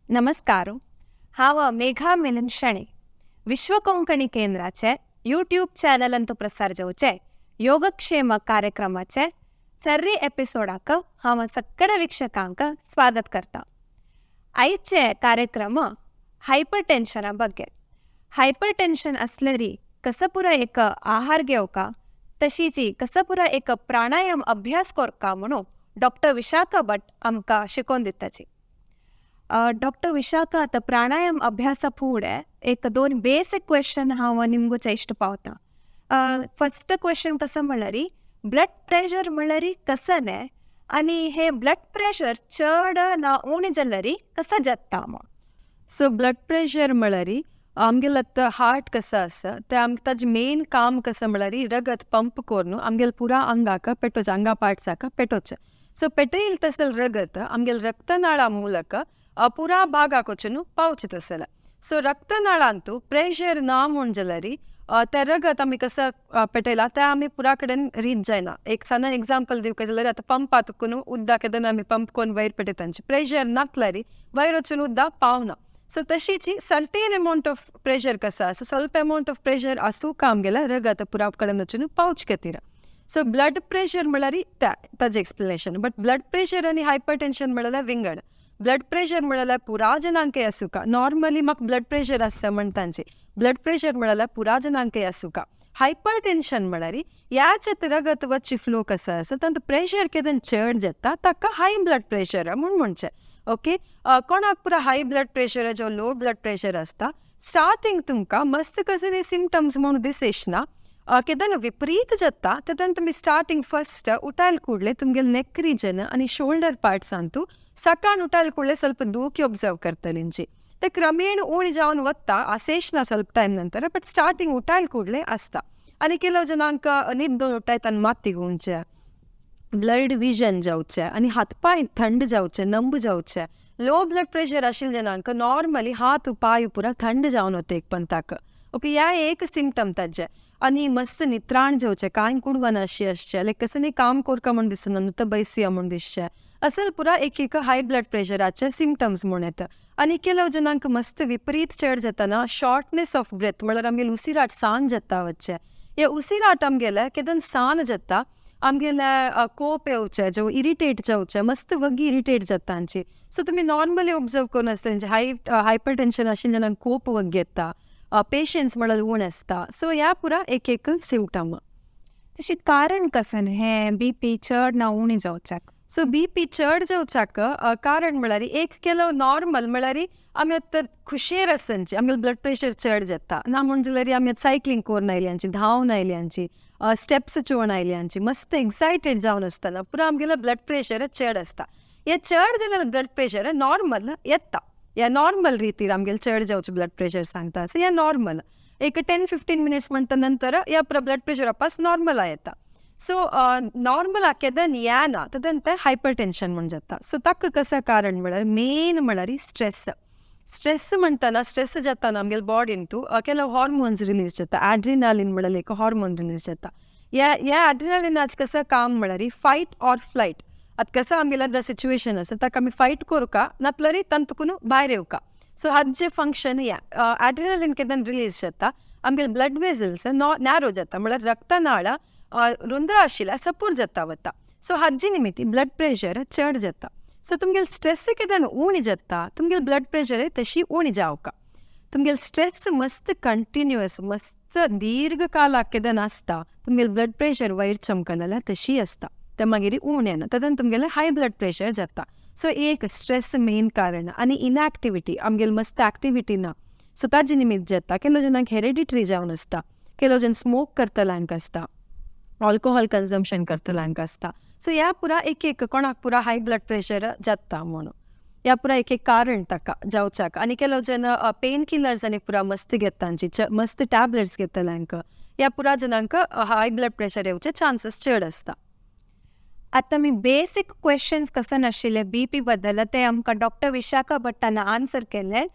नमस्कार. हांव मेघा मिलिंद शणै. विश्व कोंकणी केंद्राचे यूट्यूब चॅनलांत प्रसार जावचे योगक्षेम कार्यक्रमाचे चर्री एपिसोडाक हांव सगळ्या वीक्षकांक स्वागत करता. आयचे कार्यक्रम हायपर टेन्शना ಬಗ್ಗೆ. हायपर टेन्शन असलेरी कसं पुरा एक आहार घेवका, तशीची कसं पुरा एक प्राणायाम अभ्यास करका म्हणून डॉक्टर विशाखा भट आमकां शिकोवन दिताची. डॉक्टर विशाखा, आतां प्राणायाम अभ्यासा फुडें एक दोन बेसीक क्वेश्चन हांव निमगूचे इश्ट पावता. फर्स्ट क्वेश्चन कसं म्हणल्यार, ब्लड प्रेशर म्हणल्यार कसं न्हे आनी हे ब्लड प्रेशर चड ना उणें जाल्यार कसं जाता म्हूण? सो ब्लड प्रेशर म्हळ्यार आमगेलो आतां हार्ट कसो आसा तें आमकां ताजें मेन काम कसं म्हळ्यार रगत पंप करून आमगेले पुरा आंगाक पेटोवचें, आंगा पार्ट्साक पेटोवचें. सो पेटयले तसले रगत आमगेले रक्तनाळा ಮೂಲಕ पुरा भागाक वचून पावचें तसलें. सो रक्तनाळांतू प्रेशर ना म्हूण जाल्यार तें रगत आमी कसं पेटयलां तें आमी पुरा कडेन रीच जायना. एक सादारण एग्जाम्पल दिवपाक जाल्यार, आतां पंपात तुका उदक केन्ना आमी पंप करून वयर पेटयता, प्रेशर नासल्यार वयर वचून उदक पावना. सो तशीच सर्टेन अमावंट ऑफ प्रेशर कसो आसा, ಸ್ವಲ್ಪ अमावंट ऑफ प्रेशर आसूं आमगेलें रगत पुरा कडेन वचून पावचे खातीर. सो ब्लड प्रेशर म्हळ्यार ताजें एक्सप्लेनेशन. बट ब्लड प्रेशर आनी हायपर टेन्शन म्हळ्यार विंगड. ब्लड प्रेशर म्हळ्यार पुरा जणांकय आसूका. नॉर्मली म्हाका ब्लड प्रेशर आसता म्हण तांचे ब्लड प्रेशर म्हळ्यार पुरा जणांकय आसूका. हायपर टेन्शन म्हळ्यार ह्याच रगत वच्ची फ्लो कसो आसा, तांतूं प्रेशर केन्ना चड जाता, ताका हाय ब्लड प्रेशर म्हूण म्हणचें. ओके, कोणाक पुरा हाय ब्लड प्रेशर जो लो ब्लड प्रेशर आसता, स्टार्टींग तुमकां मस्त कसले सिमटम्स म्हणून दिसेश ना. केन्ना विपरीत जाता तेन्ना तुमी स्टार्टींग फर्स्ट उठायला ಕೂಡಲೇ तुमगेले नेक रिजन आनी शोल्डर पार्ट्सांतू सकाळ उठायला ಕೂಡಲೇ ಸ್ವಲ್ಪ ದೂಕಿ ಒಬ್ಸರ್ವ್ करतलींची. ते क्रमेण उणी जावन वता, अशेंच ना ಸ್ವಲ್ಪ टायम नंतर, बट स्टार्टींग उठायला ಕೂಡಲೇ आसता. आनी ಕೆಲವು जणांक न्हिदून उठायता आनी माती गुंवचें, ब्लर्ड विजन जावचें आनी हातपांय थंड जावचे, नंब जावचे. लो ब्लड प्रेशर आशिल्ले जणांक नॉर्मली हात पांय पुरा थंड जावन वता एक पंताक. ओके, ह्या एक सिमटम ताजें. आनी मस्त नित्राण जेवचें, कांय कुडवना अशी आसचें, लायक कसं न्ही काम करका म्हूण दिसना, नुस्तें बैसया म्हूण दिसचें, असल पुरा एक एक हाय ब्लड प्रेशराचे सिमटम्स म्हूण येता. आनी ಕೆಲವು जणांक मस्त विपरीत चड जाताना शॉर्टनेस ऑफ ब्रेथ, म्हळ्यार आमगेले उसिराट सान जाता वच्चें. हे उसिराट आमगेले केदन सान जाता, आमगेले कोप येवचें, जो इरिटेट जावचें, मस्त वगी इरिटेट जाता तांची. सो तुमी नॉर्मली ऑब्जर्व करून आसता, तेंचे हायपर टेन्शन आशिल्ल्या जाणांक कोप वग्गी येता, पेशन्स म्हळ्यार उण आसता. सो ह्या पुरा एक एक सिमटम. तशें कारण कसं हे बी पी चड ना उणें जावच्याक? सो बी पी चड जावच्याक कारण म्हळ्यार एक केलो नॉर्मल म्हळ्यार आमी आतां खुशयेर आसनची आमगेलें ब्लड प्रेशर चड जाता. ना म्हूण जाल्यार आमी आतां सायकलींग करून आयल्यांची, धांवन आयल्यांची, स्टेप्स चोवन आयल्यांची, मस्त एक्सायटेड जावन आसतना पुरा आमगेलें ब्लड प्रेशर चड आसता. हे चड जाल्यार ब्लड प्रेशर नॉर्मल येता. ह्या नॉर्मल रितीर आमगेलें चड जावचें ब्लड प्रेशर सांगता. सो हें नॉर्मल एक 10-15 मिनिट्स म्हणटा, नंतर ह्या ब्लड प्रेशर वापस नॉर्मल येता. सो नॉर्मल केन्ना येना तेन्ना तें हायपर टेन्शन म्हूण जाता. सो ताका कसं कारण म्हळ्यार मेन म्हळ्यार स्ट्रेस. स्ट्रेस म्हणटना स्ट्रेस जाताना आमगेले बॉडीन तूं ಕೆಲವು हार्मोन्स रिलीज जाता. ॲड्रिनालिन म्हळ्यार एक हार्मोन रिलीज जाता. ह्या ह्या ॲड्रिनालिनाचें कसं काम म्हळ्यार फायट ऑर फ्लायट. आतां कसं आमगेलें सिच्युएशन आसा, ताका आमी फायट करुका नातल्यार तांतून भायर येवका. सो हाजें फंक्शन ह्या ॲड्रिनालिन केन्ना रिलीज जाता, आमगेले ब्लड वेजल्स नॅरो जाता, म्हळ्यार रक्तनाळ रुंद्र आशिल्ल्या सपूर जाता वता. सो हाजी निमित्ती ब्लड प्रेशर चड जाता. सो तुमगेले स्ट्रेस केन्ना उणी जाता, तुमगेले ब्लड प्रेशर तशी उणी जावका. तुमगेले स्ट्रेस मस्त कंटिन्युअस मस्त दीर्घकाल केन्ना आसता, तुमगेले ब्लड प्रेशर वयर चमकना तशी आसता, ते मागीर उण येना, तेन्ना तुमगेलें हाय ब्लड प्रेशर जाता. सो एक स्ट्रेस मेन कारण आनी इनएक्टिविटी, आमगेले मस्त एक्टिविटी ना, सो ताजे निमित्त जाता. केलो जाणांक हेरेडिटरी जावन आसता, केलो जण स्मोक करतल्यांक आसता, अल्कोहोल कन्जम्पशन करतल्यांक आसता. सो ह्या पुरा एक एक कोणाक पुरा हाय ब्लड प्रेशर जाता म्हणून ह्या पुरा एक एक कारण ताका जावच्याक. आनी ಕೆಲವು जण पेन किलर्स आनी पुरा मस्त घेता, तांची मस्त टॅबलेट्स घेतल्यांक, ह्या पुरा जणांक हाय ब्लड प्रेशर येवचे चान्सीस चड आसता. आतां मी बेसीक क्वेश्चन्स कसं नाशिल्ले बी पी बद्दल ते आमकां डॉक्टर विशाखा भट्टान आन्सर केले.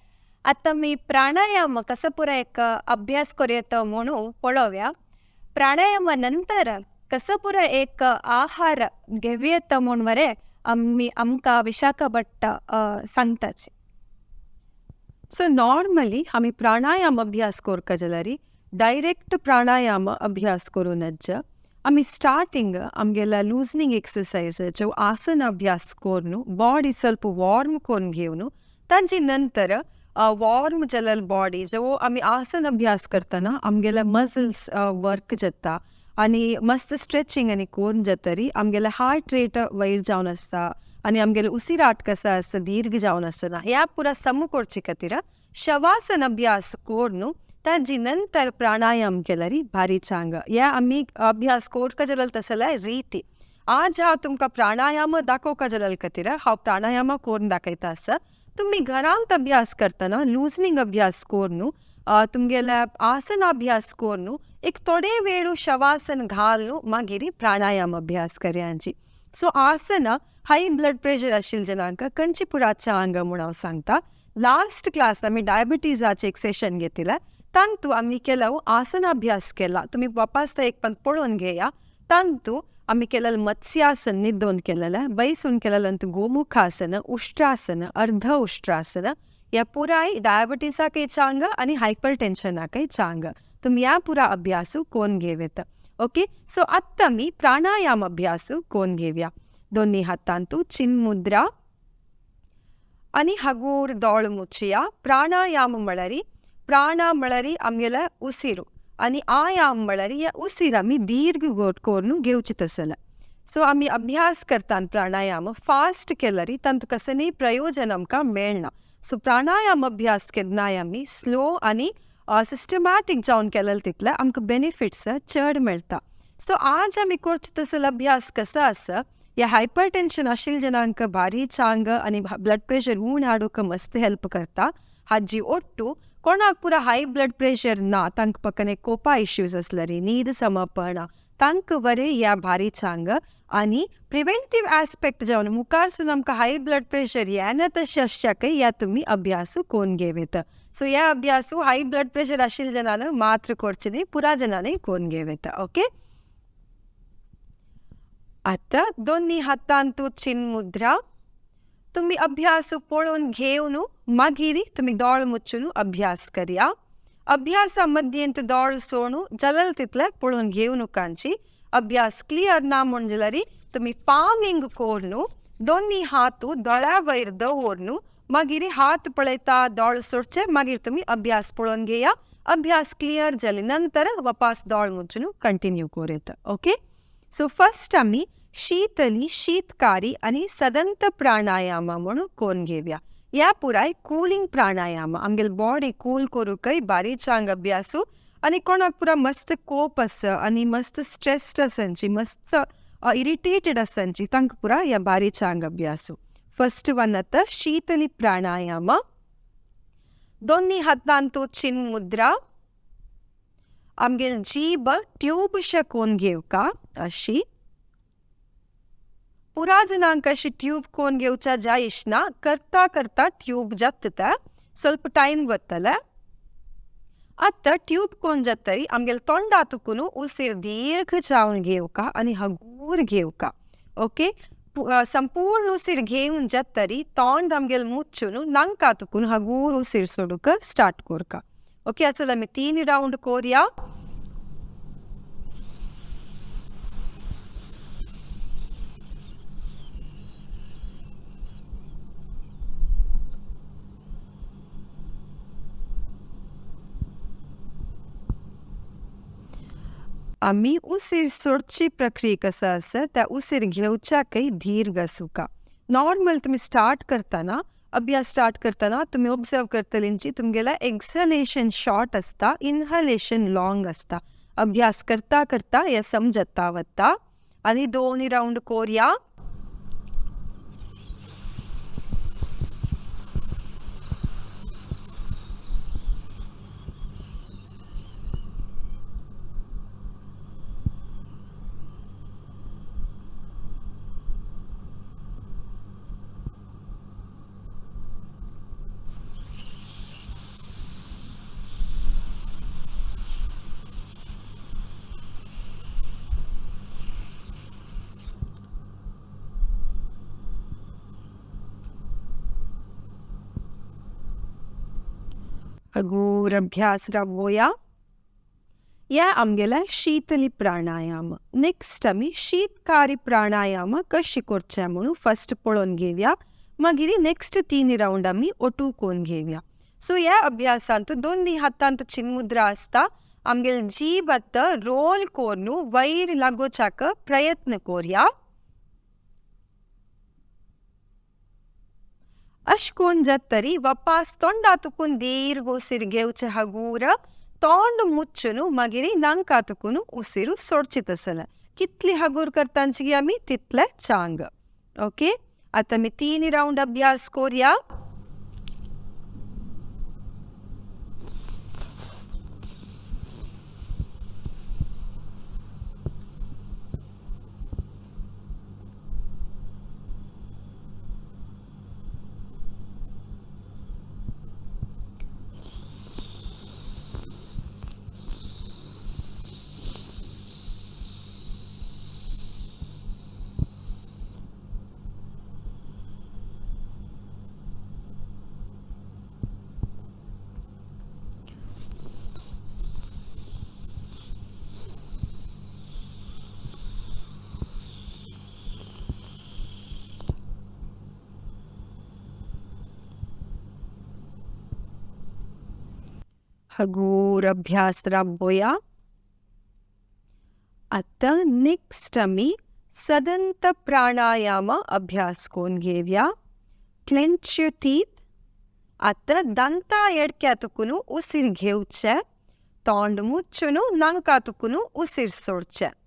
आतां मी प्राणायाम कसं पुरा एक अभ्यास करूया म्हणून पळोवया. प्राणायामा नंतर कसं पुरा एक आहार घेवयेत म्हूण वरे आमी आमकां विशाखा भट्ट सांगताची. सो नॉर्मली आमी प्राणायाम अभ्यास करता जाल्यार डायरेक्ट प्राणायाम अभ्यास करूं नज्ज. आमी स्टार्टिंग आमगेल्या लुजनींग एक्सरसाइज जो आसन अभ्यास करून बॉडी ಸ್ವಲ್ಪ वार्म करून घेवन तांचे नंतर वॉर्म जालेली बॉडी जो आमी आसन अभ्यास करतना आमगेले मसल्स वर्क जाता आनी मस्त स्ट्रेचिंग आनी करून जातरी आमगेले हार्ट रेट वयर जावन आसता आनी आमगेले उसिराट कसो आसता दीर्घ जावन आसना. ह्या पुरा सम करचे खातीर शवासन अभ्यास करून ताजी नंतर प्राणायाम केल्यार भारी चांग. ह्या आमी अभ्यास करता जाल्यार तसल्या रिती आज हांव तुमकां प्राणायाम दाखोवका जाल्यार खातीर हांव प्राणायाम करून दाखयता आसा. तुमी घरांत अभ्यास करतना लुजनींग अभ्यास करून तुमगेल्या आसनाभ्यास करून एक थोडे वेळ शवासन घालून मागीर प्राणायाम अभ्यास करयांची. सो आसन हाय ब्लड प्रेशर आशिल्ल्या जनांक खंयची पुरा चांग म्हूण हांव सांगता. लास्ट क्लास आमी डायबिटीजाचें एक सेशन घेतिल्लें तांतू आमी केलो आसनाभ्यास केला. तुमी वापस एक पण पळोवन घेया. तांतू आमी केलें मत्स्यासन निदोन केलेलें, बैसून केलेलें गोमुखासन, उष्ट्रासन, अर्ध उष्ट्रासन. ह्या पुराय डायबिटीसाकय चांग आनी हायपर टेन्शनाकय चांग. तुमी ह्या पुरा अभ्यास कोण घेवत. ओके, सो आत्तां आमी प्राणायाम अभ्यास कोण घेवया. दोन्ही हातांतू चिन्मुद्रा आनी हगूर दोळ मुचया. प्राणायाम म्हळ्यार प्राणा म्हळ्यार आमगेले उसिरू आनी आयाम म्हळ्यार ह्या उसीर आमी दीर्घ करून घेवचे तसले. सो आमी अभ्यास करता प्राणायाम फास्ट केल्यार तांतूं कसलेंय प्रयोजन आमकां मेळना. सो प्राणायाम अभ्यास केन्नाय आमी स्लो आनी सिस्टमॅटीक जावन केलें तितलें आमकां बेनिफिट्स चड मेळटा. सो आज आमी करचे तसलो अभ्यास कसो आसा ह्या हायपर टेन्शन आशिल्ल्या जनांक भारी चांग आनी ब्लड प्रेशर उण हाडूंक मस्त हेल्प करता. हाजी ओट्टू कोणाक पुरा हाय ब्लड प्रेशर ना तांकां पकने कोपा इश्यूज आसल्यार न्हीद समपणा तांकां बरें ह्या भारी चांग. आनी प्रिवेंटीव एस्पेक्ट जावन मुखारसून आमकां हाय ब्लड प्रेशर येना तशें आसच्याकय ह्या तुमी अभ्यास कोन्न घेवं. सो ह्या अभ्यासू हाय ब्लड प्रेशर आशिल्ल्या जनान मात्र करचें न्ही, पुरा जनांनी कोन्न घेवं. ओके, आतां दोन्ही हातांतू चिन्मुद्रा. तुमी अभ्यास पळोवन घेवन मागीर तुमी दोळ मुचून अभ्यास करया. अभ्यासा मध्येंत दोळ सोडून जाल्यार तितलें पळोवन घेवं कांची. अभ्यास क्लियर ना म्हूण जाल्यार तुमी पामिंग करून दोन्ही हात दोळ्या वयर दवरून मागीर हात पळयता दोळ सोडचे मागीर तुमी अभ्यास पळोवन घेया. अभ्यास क्लियर जाले नंतर वापस दोळ मुचून कंटिन्यू करूं. ओके, सो फर्स्ट आमी शीतली, शीतकारी आनी सदंत प्राणायाम म्हणून कोण घेवया. ह्या पुराय कुलींग प्राणायाम आमगेले बॉडी कूल करूंकय बारीक चांग अभ्यासू. आनी कोणाक पुरा मस्त कोप आसा आनी मस्त स्ट्रेस्ड आसांची, मस्त इरिटेटेड आसांची तांकां पुरा ह्या बारीक चांग अभ्यासू. फर्स्ट वन आतां शीतली प्राणायाम. दोन्ही हातांतू चिन्मुद्रा. आमगेले जीब ट्यूब कोन घेवका अशी. पुरा जनांक अशी ट्यूब कोन घेवच्या जायश ना, करता करता ट्यूब जाता ಸ್ವಲ್ಪ टायम वतले. आतां ट्यूब कोन जातरी आमगेले तोंडा तुकून उसीर दीर्घ जावन घेवका आनी हगूर घेवका. ओके, संपूर्ण उसीर घेवन जातरी तोंड आमगेले मुचून नांका तुकून हगूर उसीर सोडूंक स्टार्ट करका. ओके, चल आमी 3 रावंड कोरया. आमी उसीर सोडची प्रक्रिया कसो आसा त्या उसीर घेवच्याकय दीर्घ आसूका. नॉर्मल तुमी स्टार्ट करतना अभ्यास स्टार्ट करतना तुमी ऑब्जर्व करतलींची तुमगेलें एक्सहलेशन शॉर्ट आसता, इनहलेशन लॉंग आसता. अभ्यास करता करता हें समजता वता. आनी 2 रावंड कोरया. हगूर अभ्यास राबोवया. ह्या आमगेल्या शीतली प्राणायाम. नेक्स्ट आमी शीतकारी प्राणायाम कशी करचे म्हणून फस्ट पळोवन घेवया, मागीर नेक्स्ट 3 रावंड आमी ओटू कोन घेवया. सो ह्या अभ्यासांत दोन्ही हातांत चिन्मुद्रा आसता. आमगेल जीभ आतां रोल कोरून वयर लागोवच्याक प्रयत्न कोरया. अशें कोन्न जातरी वापास तोंडा तुकून दीर्घ उशीर घेवचें हगूर, तोंड मुच्चून मागीर नांका तुकून उशीर सोडची तसले. कितली हगूर करतांची आमी तितले चांग. ओके, आतां आमी 3 रावंड अभ्यास कोरया. हगूर अभ्यास राबोवया. आतां नेक्स्ट आमी सदंत प्राणायाम अभ्यास कोन घेवया. Clench your teeth. आतां दांता एडक्या तुकून उशीर घेवचे, तोंड मुच्चून नांका तुकून उशीर सोडचे.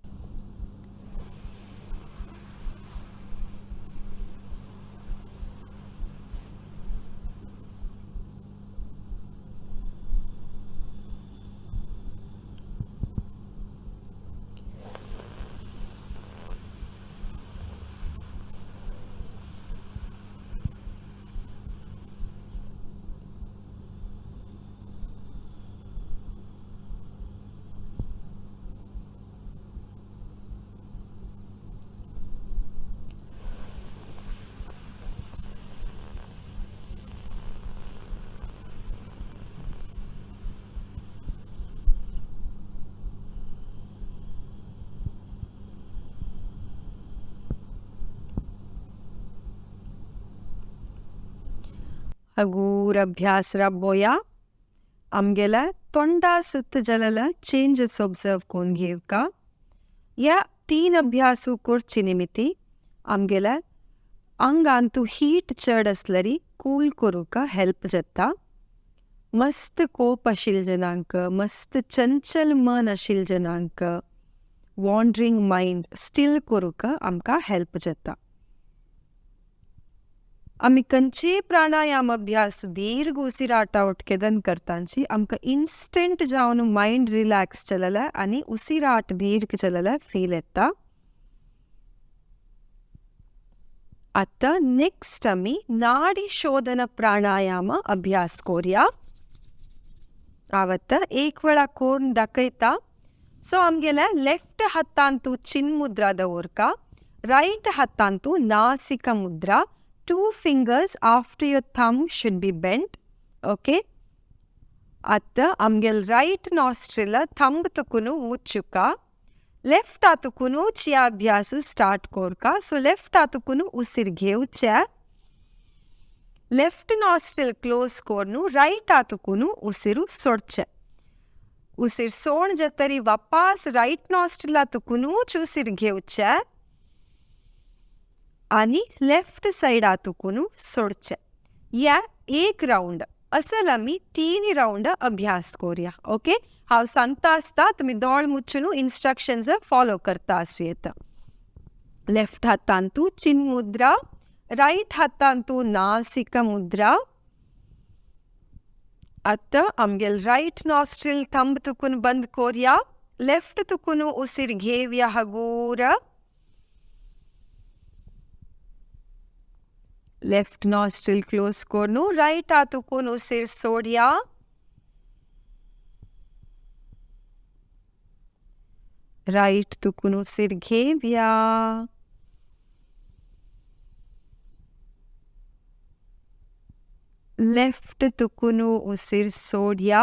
हगूर अभ्यास राबोवया. आमगेल्या तोंडा सुत्त जालेले चेंजीस ऑब्जर्व कोन घेवका. ह्या 3 अभ्यासू करचे निमित्ती आमगेल्या आंगांतू हीट चड आसल्यार कूल करूंक हेल्प जाता. मस्त कोप आशिल्ले जनांक, मस्त चंचल मन आशिल्ले जनांक, वॉन्डरिंग मायंड स्टील करूंक आमकां हेल्प जाता. आमी खंयचेय प्राणायाम अभ्यास दीर्घ उसिराटा उटकेदन करतांची आमकां इन्स्टंट जावन मायंड रिलॅक्स जालेलें आनी उसिराट दीर्घ जालेलें फील येता. आतां नेक्स्ट आमी नाडी शोधन प्राणायाम अभ्यास कोरया. हांव आतां एक वेळा कोरून दाखयता. सो आमगेल्या लेफ्ट हातांतू चिन्मुद्रा दवरका, रायट हातांतू नासिका मुद्रा. 2 fingers after your thumb should be bent. Okay. आतां आमगेल रायट नॉस्ट्रिल थंब तुकून मुच्चुका, लेफ्ट हातुकूनच ह्या अभ्यास स्टार्ट कोरका. सो लेफ्ट हातुकून उशीर घेवचे, लेफ्ट नॉस्ट्रिल क्लोज कोरून रायट हातुकून उशीर सोडचे. उशीर सोड जातरी वापास रायट नॉस्ट्रिल हातुकूनच उशीर घेवचे आनी लेफ्ट सायडा तुकून सोडचे. ह्या 1 रावंड असल आमी 3 रावंड अभ्यास कोरया. ओके, हांव सांगता आसता तुमी दोळ मुच्चून इन्स्ट्रक्शन्स फॉलो करता आसूं येता. लेफ्ट हातांतू चिन्मुद्रा, रायट हातांतू नासिका मुद्रा. आतां आमगेल रायट नॉस्ट्रिल थंब तुकून बंद कोरया, लेफ्ट तुकून उशीर घेवया हगूर. लेफ्ट नॉस्ट्रिल क्लोज कोरून रायट हातुकून उशीर सोडया. रायट तुकून उशीर घेवया. लेफ्ट तुकुनु उसीर सोडिया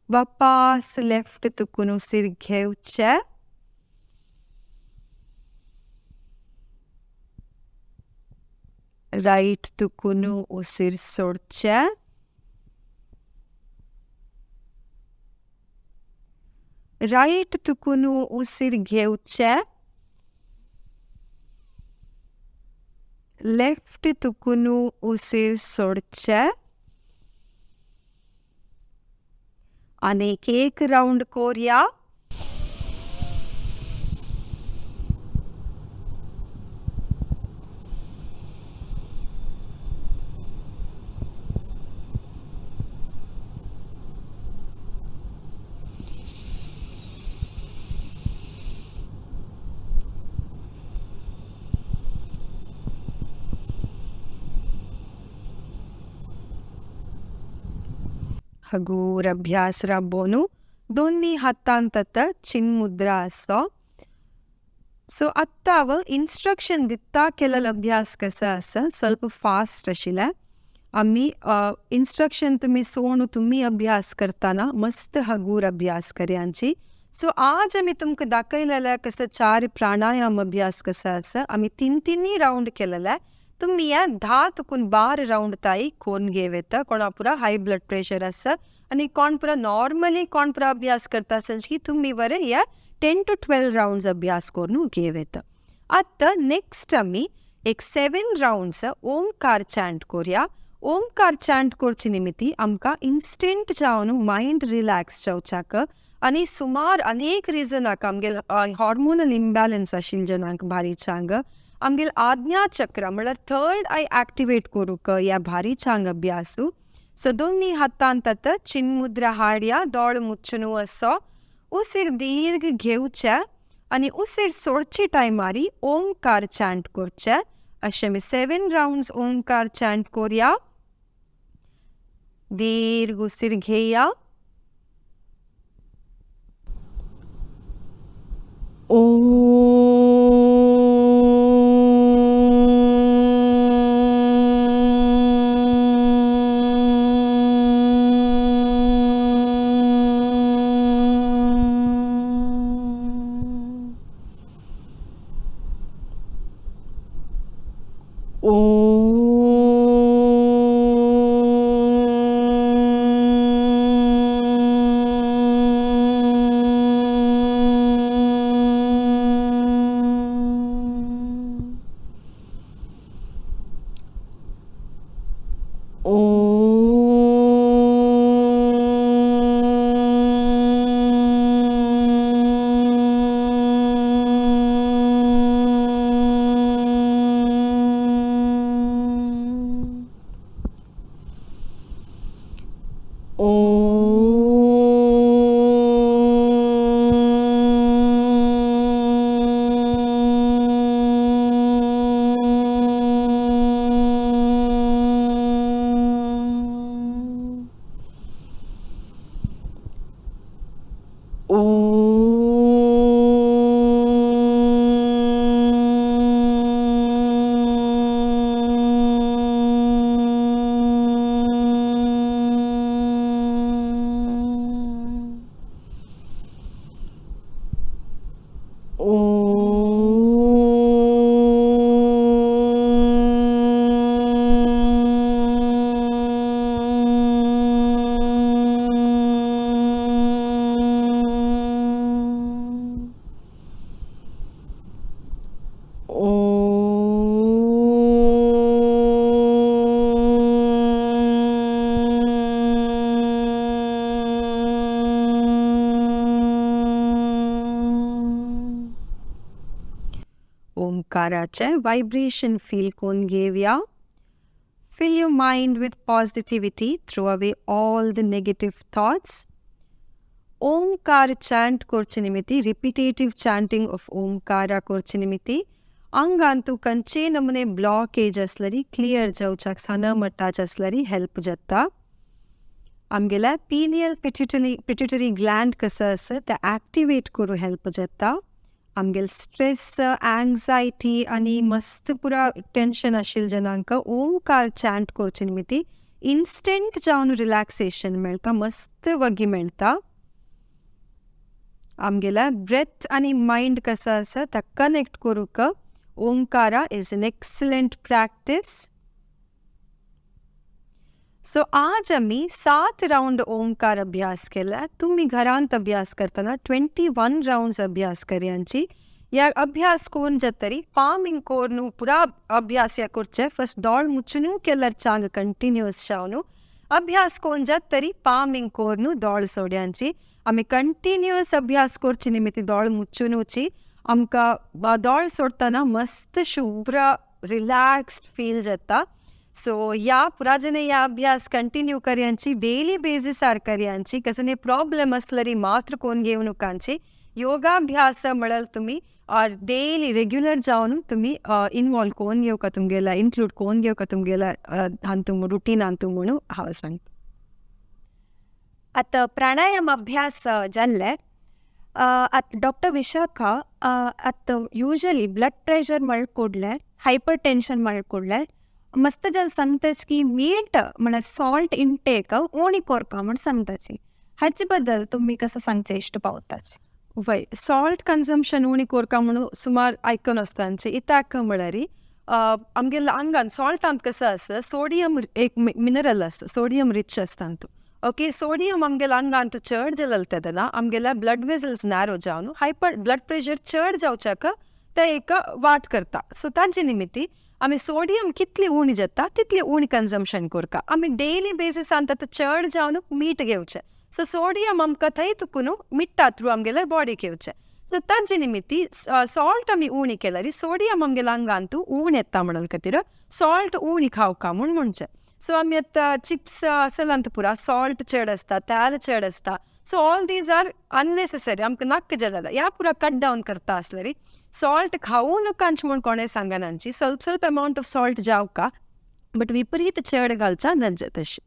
वापस लेफ्ट तुकुनु उसीर घेवचे राइट तुकुनु उसीर सोडचे राइट तुकुनु उसीर घेवचे लेफ्ट तुकुनु उसीर सोडचे अनेक एक राउंड कोरिया हगूर अभ्यास राबोनु दोन्ही हातांत चिन्मुद्रा असो। सो आत्तां हांव इन्स्ट्रक्शन दिता केलेलो अभ्यास कसो आसा ಸ್ವಲ್ಪ फास्ट आशिल्लें। आमी इन्स्ट्रक्शन तुमी सोणू तुमी अभ्यास करतना मस्त हगूर अभ्यास करयांची। सो आज आमी तुमकां दाखयलेलें कसो 4 प्राणायाम अभ्यास कसो आसा आमी 3-3 रावंड केलेले। तुमी हे 10 तुकून 12 रावंड ताई कोण घेव येता कोणा पुरा हाय ब्लड प्रेशर आसा आनी कोण पुरा नॉर्मली कोण पुरा अभ्यास करता आसता की तुमी बरें हे 10 to 12 rounds अभ्यास करून घेव येता। आतां नेक्स्ट आमी एक 7 रावंड्स ओंकार चॅन्ट करुया। ओंकार चॅन्ट करचे निमित्ती आमकां इन्स्टंट जावन मायंड रिलॅक्स जावच्याक आनी सुमार अनेक रिजनाक आमगेल हॉर्मोनल इम्बॅलन्स आशिल्ले जनांक भारीचांग आमगेल आज्ञा चक्र म्हळ्यार थर्ड I activate करूंक ह्या भारीचांग अभ्यासू। सो दोन्ही हातांत आतां चिन्मुद्रा हाडया दोळ मुच्चुनू असो उसीर दीर्घ घेवचे आनी उसीर सोडचे टायमारी ओंकार चॅन्ट करचे। अशें आमी 7 रावंड्स ओंकार चॅन्ट करुया। दीर्घ उसीर घेया। ओंकाराचे वायब्रेशन फील करून घेवया। Fill your mind with positivity, throw away all the negative thoughts. Omkar chant करचे निमित्ती रिपिटेटिव चॅन्टिंग ऑफ ओंकारा करचे निमित्ती आंगांतू कंचे नमुने ब्लॉकेज आसल्यारी क्लियर जावच्याक साना मट्टाच आसल्यारी हेल्प जाता। आमगेल्या पिनियल पिट्युटरी ग्लँड कसो आसा तें एक्टिवेट करूं हेल्प जाता। आमगेले स्ट्रेस, एंग्जायटी आनी मस्त पुरा टेंशन आशिल्ले जनांक ओंकार चॅन्ट करचे निमित्ती इन्स्टंट जावन रिलॅक्सेशन मेळटा, मस्त वगी मेळटा. आमगेला ब्रेथ आनी मायंड कसो आसा ता कनेक्ट करूंक Omkara is an excellent practice. So आज आमी 7 रावंड ओंकार अभ्यास केला. तुमी घरांत अभ्यास करतना 21 रावंड्स अभ्यास करयांची. ह्या अभ्यास करून जातरी पामिंग करून पुरा अभ्यास ह्या करचे. फर्स्ट दोळ मुचून केल्यार चांग कंटिन्युअस जावन अभ्यास करून जातरी पामिंग करून दोळ सोड्यांची. आमी कंटिन्युअस अभ्यास करचे निमित्त दोळ मुचुनूची आमकां दोळ सोडटना मस्त शुभ्र रिलॅक्स्ड फील जाता. सो ह्या पुरा जने ह्या अभ्यास कंटिन्यू करयांची, डेली बेसिसार करयांची. कसले प्रॉब्लेम आसल्यार मात्र कोण घेवं नकांची. योगाभ्यास म्हळ्यार तुमी डेली रेग्युलर जावन तुमी इनवॉल्व कोण घेवका, तुमगेला इन्क्लूड कोण घेवका तुमगेला हातूंत रुटीनांत म्हणून हांव सांगता. आतां प्राणायाम अभ्यास जाल्ले. आतां डॉक्टर विशाखा, आतां युजली ब्लड प्रेशर म्हळ ಕೂಡಲೇ, ಹೈಪರ್ ಟೆನ್ಷನ್ म्हळ ಕೂಡಲೇ मस्त जन सांगताच की मीठ म्हळ्यार सॉल्ट इंटेक उणी कोरपा म्हण सांगताची. हाचे बद्दल तुमी कसं सांगचे इश्ट पावताच? वय, सॉल्ट कन्जम्पशन उणी कोरका म्हणून सुमार आयकून आसता. इत्याक म्हळ्यार आमगेल्या आंगान सॉल्टांत कसो आसा, सोडियम एक मिनरल आसता, सोडियम रिच आसता तूं. ओके, सोडियम आमगेल्या आंगांत चड जालें तेन्ना आमगेल्या ब्लड वेसल्स नॅरो जावन हायपर ब्लड प्रेशर चड जावच्याक ते एक वाट करता. सो तांचे निमित्ती आमी सोडियम कितली उणी जाता तितली उणी कन्जम्पशन करता. आमी डेली बेसिसान आतां चड जावन मीठ घेवचें. सो सोडियम आमकां थंय तुकून मिठा थ्रू आमगेल्या बॉडीक येवचें. सो तांचे निमित्ती सॉल्ट आमी उणी केल्यार सोडियम आमगेल्या आंगांत उण येता म्हणून खातीर सॉल्ट उणी खावका म्हूण म्हणचें. सो आमी आतां चिप्स आसलांत पुरा सॉल्ट चड आसता, तेल चड आसता. So all these are unnecessary, आमकां नाक्क जालें ह्या पुरा कट डावन करता आसल्यार सॉल्ट खावूं नाकांच म्हूण कोणें सांगनाची. स्वल्प स्वल्प अमावंट ऑफ सॉल्ट जावका, बट विपरीत चड घालचा नज तशी.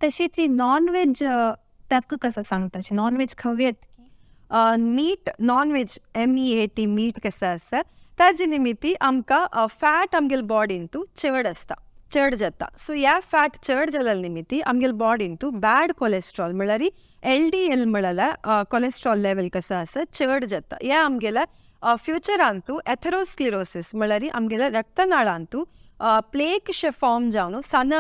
तशीच नॉन वेज ताका कसं सांगता, नॉन वेज खावयेत? Meat, non veg MEAT meat कसं आसा ताजे निमित्ती आमकां फॅट आमगेले बॉडींतू चड आसता, चड जाता. सो ह्या फॅट चड जाल्या निमित्ती आमगेले बॉडींतू बॅड कोलेस्ट्रॉल म्हळ्यार LDL म्हळ्यार कोलेस्ट्रॉल लेवल कसो आसा चड जाता. ह्या आमगेल्या फ्युचरांतू एथेरोस्क्लिरोसिस म्हळ्यार आमगेल्या रक्तनाळांतू प्लेक फॉर्म जावन सान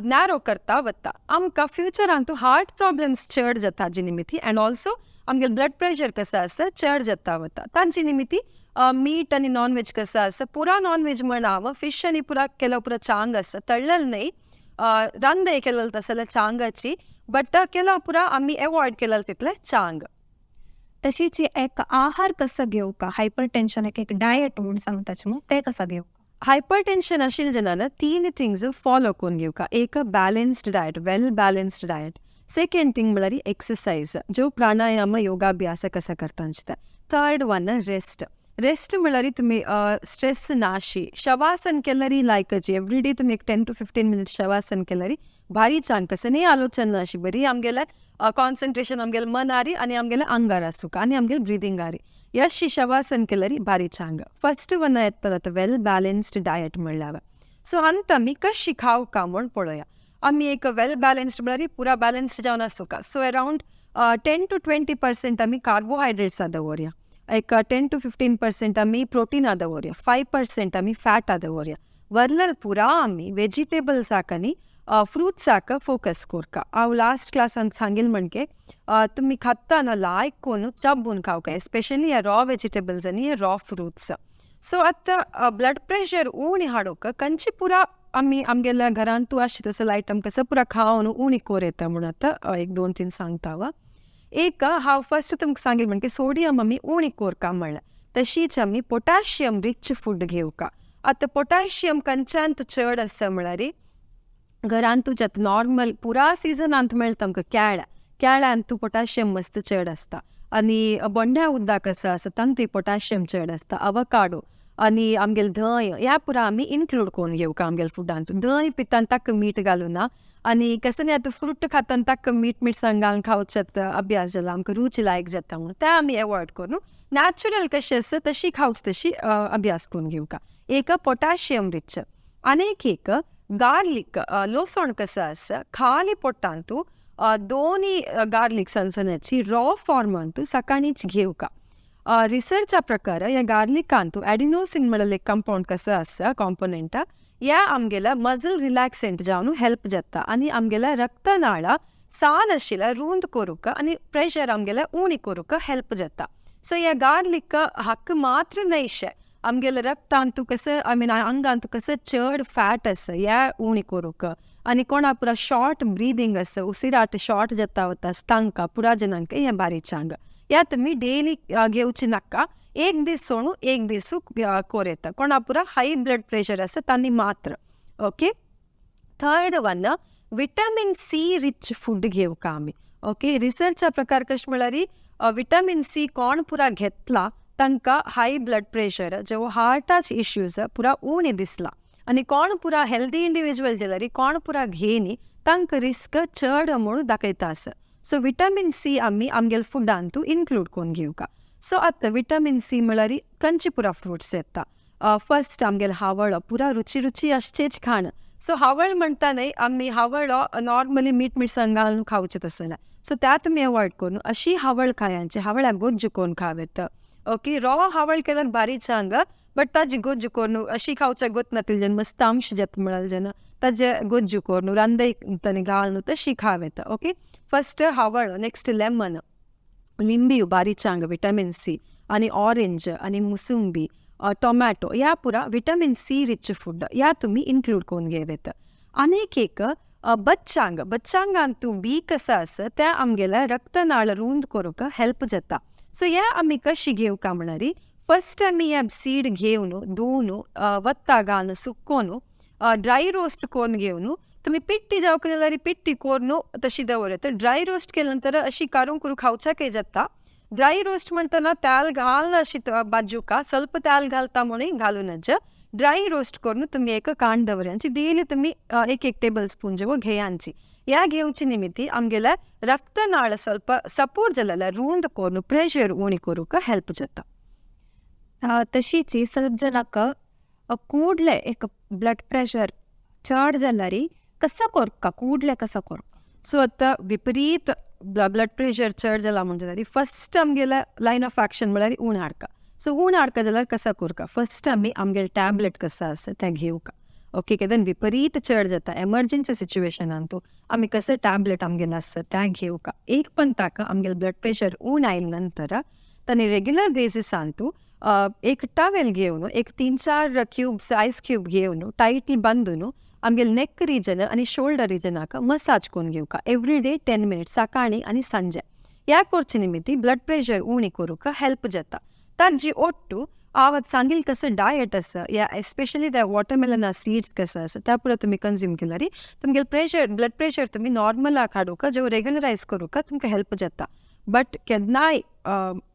नॅरो करता वता. आमकां फ्युचरांतू हार्ट प्रॉब्लम्स चड जाता हाजे निमित्ती, एंड ऑल्सो आमगेले ब्लड प्रेशर कसो आसा चड जाता वता. तांचे निमित्ती मीट आनी नॉन वेज कसो आसा पुरा नॉन वेज म्हण हांव फिश आनी पुरा केलो पुरा चांग आसा, तळ्ळेल न्हय, रांदय केलें तसलें जाल्यार चांगाची, बट केलो पुरा आमी एवॉयड केलें तितलें चांग. तशीच एक आहार कसो घेवका हायपर टेन्शन एक डायट म्हूण सांगताच मू, ते कसो घेवका? हायपर टेन्शन आशिल्ले जेन्ना 3 थिंग्स फॉलो करून घेवका. एक balanced diet, well balanced diet. Second thing म्हळ्यार एक्सरसायज, ज्यो प्राणायाम योगाभ्यास कसा करता. Third one rest. रेस्ट म्हळ्यार तुमी स्ट्रेस नाशी. शवासन केल्यार लायकची एवरी डे तुमी एक 10 to 15 minutes shavasana केल्यार भारी चांग कसं न्ही आलोचन नाशी, बरी आमगेले कॉन्सन्ट्रेशन आमगेले मनारी आनी आमगेले आंगार आसूका आनी आमगेले ब्रिदिंगारी. यशी शवासन केल्यार भारी चांग. फर्स्ट वन येता आतां वेल बॅलन्स्ड डायट म्हणल्यार. सो आतां आमी कशी खावका म्हूण पळोवया. आमी एक वेल बॅलन्स्ड म्हळ्यार पुरा बॅलन्स्ड जावन आसूका. सो अरावंड 10 to 20% आमी कार्बोहायड्रेट्स दवरया, एक 10 to 15% आमी प्रोटीन दवरया, 5% आमी फॅट दवरया. वरलल पुरा आमी वेजिटेबल्साक आनी फ्रुट्साक फोकस करका. हांव लास्ट क्लासान सांगील म्हणके तुमी खाताना लायक कोन चब्बून खावका, एस्पेशली ह्या रॉ वेजिटेबल्स आनी हे रॉ फ्रुट्स. सो आतां ब्लड प्रेशर उणी हाडूंक कंची पुरा आमी आमगेल्या घरांत तूं आशिल्ले तसले आयटम कसो पुरा खावन उणी कोर येता म्हूण आतां 1 2 3 सांगता हांव. एक हांव फर्स्ट तुमकां सांगील म्हणजे सोडियम आमी उणी कोरका म्हणल्यार, तशीच आमी पोटॅशियम रिच फूड घेवका. आतां पोटॅशियम कंच्यान चड आसा म्हळ्यार घरांत तुज्या नॉर्मल पुरा सिजनांत मेळटा आमकां केळ्या, केळ्यांत पोटॅशियम मस्त चड आसता. आनी बोंड्या उदक आसा आसा तातूंतय पोटॅशियम चड आसता. अवकाडो आनी आमगेलें धंय ह्या पुरा आमी इन्क्लूड करून घेवका आमगेले फुडांत. धंय पितान ताका मीठ घालूना आनी कसलें न्ही आतां फ्रूट खातान ताका मीठ मिरसांग घालून खावचें अभ्यास जाला आमकां रूच लायक जाता म्हणून तें आमी एवॉयड करून नॅचरल कशें आसा तशी खावची तशी अभ्यास करून घेवका. एक पोटॅशियम रिच आनीक एक गार्लीक लसण कसो आसा खाली पोटांतू दोनी गार्लीक सनसनाची रॉ फॉर्मांतू सकाळीच घेवका. रिसर्चा प्रकार ह्या गार्लिकांतू एडिनोसिन म्हणलें कंपाउंड कसो आसा कॉम्पोनेंट ह्या आमगेल्या मजल रिलॅक्सेंट जावन हेल्प जाता आनी आमगेल्या रक्तनाळा सान आशिल्ल्या रूंद करूंक आनी प्रेशर आमगेल्या उणी करूंक हेल्प जाता. सो ह्या गार्लीक हक्क मात्र न्हयशें आमगेल्या रक्तांतू कसं I mean आंगांतू कसं चड फॅट आसा ह्या उणी करूंक आनी कोणा पुरा शॉर्ट ब्रिदींग आसा उसिराट शॉर्ट जाता वता तांकां पुरा जनांक हें बारीक चांग ह्या तुमी डेली घेवचे नाका एक दीस सोडून एक दीस कोर येता कोणा पुरा हाय ब्लड प्रेशर आसा तांणी मात्र. Okay, third one vitamin C rich food घेवका आमी. ओके, रिसर्चा प्रकार कशें म्हळ्यार विटामीन सी कोण पुरा घेतला तांकां हाय ब्लड प्रेशर जेव हार्टाचे इश्यूज पुरा उणे दिसला आनी कोण पुरा हेल्दी इंडिविज्युअल जाल्यार कोण पुरा घेनी तांकां रिस्क चड म्हणून दाखयता आसा. सो विटामीन सी आमी आमगेले फुडांतू इन्क्लूड करून घेवका. सो आतां विटामीन सी म्हळ्यार खंयचे पुरा फ्रुट्स येता. फर्स्ट आमगेले हावळो पुरा रुची रुची आसचेच खाण. सो हावळ म्हणटा न्हय आमी हावळो नॉर्मली मीठ मिरसांग घालून खावचें तसलें सो त्या तुमी अवॉयड करून अशी हावळ खायांची हावळ्याक गोज्जू करून खावेत. ओके, रॉ हावळ केल्यार बारीक चांग बट ताजी गोज्जू करून अशी खावच्या गोत नातील जेन्ना मस्त अंश जाता म्हळ्यार जेन्ना ताजे गोज्जू करून रांदय ताणें घालून तशी खावेत. ओके, फर्स्ट हावळ, नेक्स्ट लेमन लिंबी बारीक चांग विटामीन सी आनी ऑरेंज आनी मुसुंबी टोमॅटो ह्या पुरा विटामीन सी रिच फूड ह्या तुमी इन्क्लूड करून घेवेत. आनीक एक बच्चांग बच्चांगांतू बी कसो आसा त्या आमगेल्या रक्तनाळ रूंद करूंक हेल्प जाता. सो ह्या आमी कशी घेवका म्हळ्यार फर्स्ट आमी ह्या सीड घेवन धुवन वत्ता घालून सुकोवन ड्राय रोस्ट करून घेवन तुमी पिट्टी जावंक जाल्यार पिट्टी करून तशी दवरत. ड्राय रोस्ट केले नंतर अशी काडून करून खावच्याकय जाता. ड्राय रोस्ट म्हणटना तेल घालना अशी बाजूका ಸ್ವಲ್ಪ तेल घालता म्हणून घालूनच ड्राय रोस्ट करून तुमी एक कांड दवरयांची डेली तुमी एक एक टेबल स्पून जेव घेयांची. ह्या घेवचे निमित्ती आमगेल्या रक्तनाळ ಸ್ವಲ್ಪ सपोर्ट जाल्यार रूंद करून प्रेशर उणी करूंक हेल्प जाता. तशीच ಸ್ವಲ್ಪ जनाक ಕೂಡ್ಲೆ एक ब्लड प्रेशर चड जाल्यार कसो कोरका ಕೂಡ್ಲೆ कसो कोरका. सो आतां विपरीत ब्लड प्रेशर चड जाला म्हणजे जाल्यार फर्स्ट आमगेले लायन ऑफ एक्शन म्हळ्यार ऊण हाडका. सो ऊण हाडका जाल्यार कसो कोरका फर्स्ट आमी आमगेले टॅबलेट कसो आसा तें घेवका. ओके, केन्ना विपरीत चड जाता एमर्जन्सी सिच्युएशनान तूं आमी कसं टॅबलेट आमगेले आसता तें घेवका. एक पण ताका आमगेले ब्लड प्रेशर ऊण आयले नंतर ताणें रेग्युलर बेसिसान तूं एक टवेल घेवन एक 3-4 क्यूब्स आयस क्यूब घेवन टायटली बांदून आमगेले नेक रिजन आनी शोल्डर रिजनाक मसाज करून घेवका एवरी डे 10 मिनिट्स सकाळी आनी सांजे. ह्या करचे निमित्ती ब्लड प्रेशर उणी करूंक हेल्प जाता. ताजी ओट्टू आवत सांगील कसं डायट आसा या एस्पेशली त्या वॉटरमेलना सीड्स कसं आसा त्या पुरो तुमी कंज्यूम केल्यार तुमगेले प्रेशर ब्लड प्रेशर तुमी नॉर्मलाक हाडूंक जेव रेग्युलरायज करूंक तुमकां हेल्प जाता. बट केन्नाय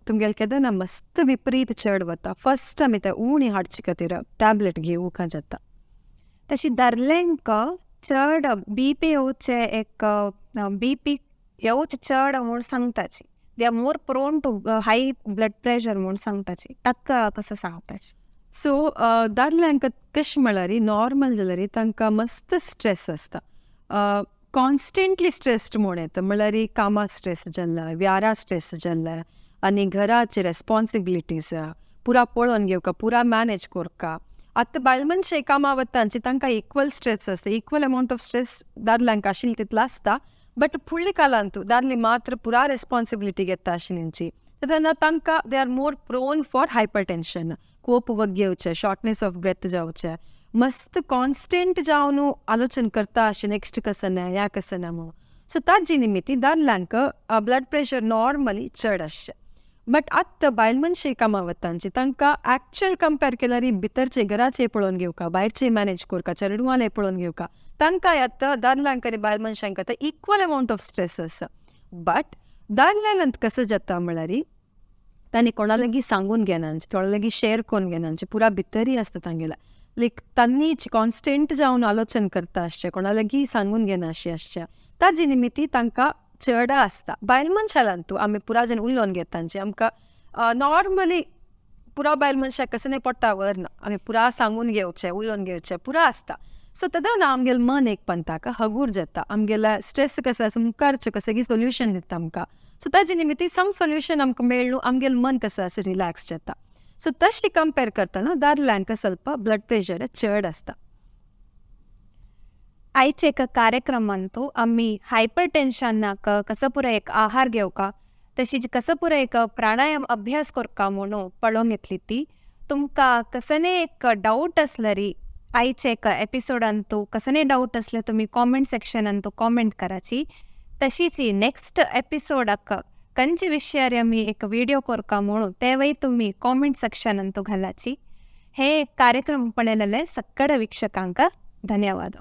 तुमगेले केन्ना मस्त विपरीत चड वता फर्स्ट आमी ते उणी हाडचे खातीर टॅबलेट घेवंक जाता. तशी दादल्यांक चड बी पी येवचे एक बी पी येवचे चड म्हूण सांगताची they are more prone to high blood pressure म्हूण सांगताची ताका कसो सांगताची. सो दादल्यांक कशें म्हळ्यार नॉर्मल जाल्यार तांकां मस्त स्ट्रेस आसता कॉन्स्टंटली स्ट्रेस्ड म्हूण येता म्हळ्यार कामा स्ट्रेस जाल्ला व्यारा स्ट्रेस जाल्ला आनी घराचे रेस्पॉन्सिबिलिटीज पुरा पळोवन घेवका पुरा मॅनेज करका. आतां बायल मनशां कामां वता तांकां इक्वल स्ट्रेस आसता इक्वल अमावंट ऑफ स्ट्रेस दादल्यांक आशिल्लो तितलो आसता बट फुडल्या काळांत दादली मात्र पुरा रेस्पॉन्सिबिलिटी घेता आशिल्ली तेन्ना तांकां they are more prone for hypertension कोप वग घेवचें शॉर्टनेस ऑफ ब्रेथ जावचें मस्त कॉन्स्टंट जावन आलोचन करता अशें नेक्स्ट कसं ना ह्या कसं ना म्हणून. सो ताजी निमित्ती दादल्यांक ब्लड प्रेशर नॉर्मली चड आसचें. बट आतां बायल मनशां कामां वतांची तांकां एक्चुअल कंपेर केल्यार भितरचे घराचे पळोवन घेवका भायरचे मॅनेज करका चेडवाले पळोवन घेवका तांकां आतां दादल्यांक आनी बायल मनशांक आतां इक्वल अमावंट ऑफ स्ट्रेस आसा. बट दादल्यांक कसं जाता म्हळ्यार तांणी कोणा लागीं सांगून घेना कोणा लागीं शेअर करून घेना पुरा भितरय आसता तांगेल्या लायक तांणी कॉन्स्टंट जावन आलोचन करता आसचें कोणा लागीं सांगून घेना अशें आसचें ताजे निमित्ती तांकां चड आसता. बायल मनशां तूं आमी पुरा जण उलोवन घेता आमकां नॉर्मली पुरा बायल मनशाक कसं पोट्टा वरना, आमी पुरा सांगून घेवचें, उलोवन घेवचें पुरा आसता. सो तेन्ना आमगेलें मन एक पंताक हगूर जाता, आमगेलें स्ट्रेस कसो आसा मुखारचें कसं की सोल्युशन दिता आमकां. सो ताजे निमित्ती सम सोल्युशन आमकां मेळ्ळू, आमगेलें मन कसं आसा रिलॅक्स जाता. सो तशी कंपेर करतना दादल्यांक ಸ್ವಲ್ಪ ब्लड प्रेशर चड आसता. आयचे एक कार्यक्रमांतू आमी हायपर टेन्शनाक कसो पुरो एक आहार घेवका, तशीच कसो पुरो एक प्राणायाम अभ्यास करका म्हणून पळोवंक घेतली ती. तुमकां कसने एक डावट आसल्यारी, आयचे एक एपिसोडांतू कसने डावट आसल्यार तुमी कॉमेंट सेक्शनांतू कॉमेंट कराची. तशीच नेक्स्ट एपिसोडाक खंयचे विशयार आमी एक व्हिडिओ करका म्हणून तेवय तुमी कॉमेंट सेक्शनांतू घालाची. हे कार्यक्रम पळयलेले सगळ्या वीक्षकांक धन्यवाद.